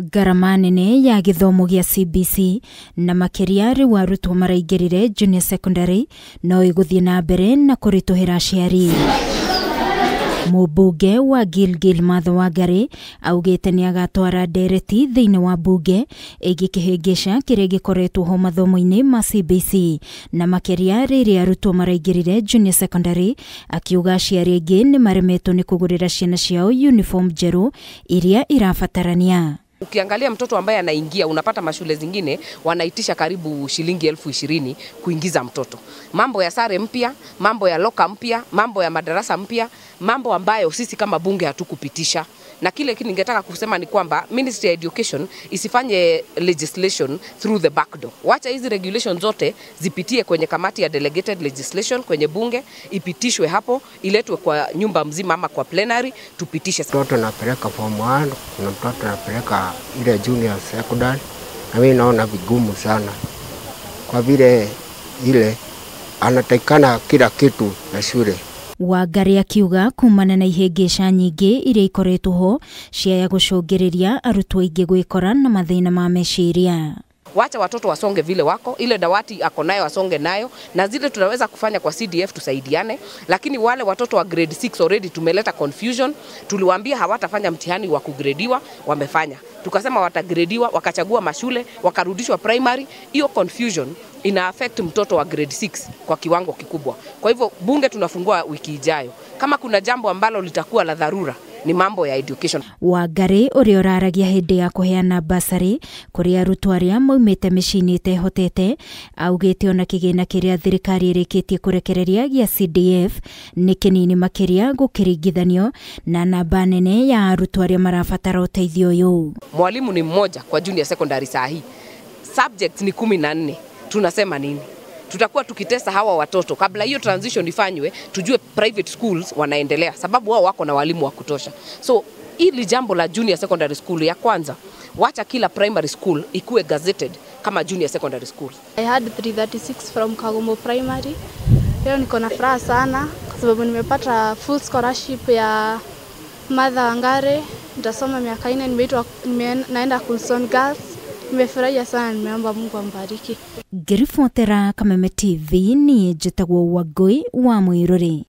Ngarama nene ya gĩthomo gĩa CBC na makĩria rĩu arutwo maraingĩrire junior secondary no ĩgũthiĩ na mbere na kũritũhĩra aciari. Mũmbunge wa Gilgil Martha Wangari augĩte nĩ agatwara ndereti thĩinĩ wa mbunge ĩgiĩ kĩhĩngĩca kĩrĩa gĩkoretwo ho mathomo-inĩ ma CBC na makĩria rĩrĩa arutwo maraingĩrire junior secondary, akiuga aciari aingĩ nĩ maremetwo nĩ kũgũrĩra ciana ciao uniform njerũ iria irabatarania. Ukiangalia mtoto ambaye anaingia, unapata mashule zingine wanaitisha karibu shilingi 20,000 kuingiza mtoto. Mambo ya sare mpya, mambo ya loka mpya, mambo ya madarasa mpya, mambo ambayo sisi kama bunge hatukupitisha. Na kile ningetaka kusema ni kwamba Ministry ya Education isifanye legislation through the back door. Wacha hizi regulations zote zipitie kwenye kamati ya delegated legislation kwenye bunge, ipitishwe hapo, iletwe kwa nyumba mzima ama kwa plenary, tupitishe. Mtoto napeleka form 1, kuna mtoto napeleka ile junior secondary, na mimi naona vigumu sana kwa vile ile anatakikana kila kitu na shule. Wangari akiuga kumana na ihĩngĩca nyingĩ iria ikoretwo ho ciaya gũcũngĩrĩria arutwo aingĩ gwĩkora na mathĩna ma meciria. Wacha watoto wasonge vile wako, ile dawati ako nayo asonge nayo, na zile tunaweza kufanya kwa CDF tusaidiane. Lakini wale watoto wa grade 6 already tumeleta confusion, tuliwaambia hawatafanya mtihani wa kugrediwa, wamefanya. Tukasema watagrediwa, wakachagua mashule, wakarudishwa primary. Hiyo confusion ina affect mtoto wa grade 6 kwa kiwango kikubwa. Kwa hivyo bunge tunafungua wiki ijayo. Kama kuna jambo ambalo litakuwa la dharura ni mambo ya education. Wangari ũrĩa ũraragia hĩndĩ ya kũheana basarĩ kũrĩ arutwo arĩa maumĩte mĩciĩ-inĩ ĩtehotete augĩte ona kĩgĩna kĩrĩa thirikari ĩrĩkĩtie kũrekereria gĩa CDF nĩ kĩnini makĩria gũkĩringithanio na namba nene ya arutwo arĩa marabatara ũteithio ũyũ. Mwalimu ni mmoja kwa junior secondary saa hii. Subjects ni 14. Tunasema nini? Tutakuwa tukitesa hawa watoto. Kabla hiyo transition ifanywe, tujue private schools wanaendelea sababu wao wako na walimu wa kutosha. So hili jambo la junior secondary school ya kwanza, wacha kila primary school ikuwe gazetted kama junior secondary school. I had 336 from Kagumo Primary. Leo niko na furaha sana kwa sababu nimepata full scholarship ya Martha Wangari. Nitasoma miaka 4, nimeitwa naenda Coulson Girls. Nimefurahia sana, nimeomba Mungu ambariki. Ngĩribotera Kameme TV, niĩ njĩtagwo Wangũi wa Mwĩrũrĩ.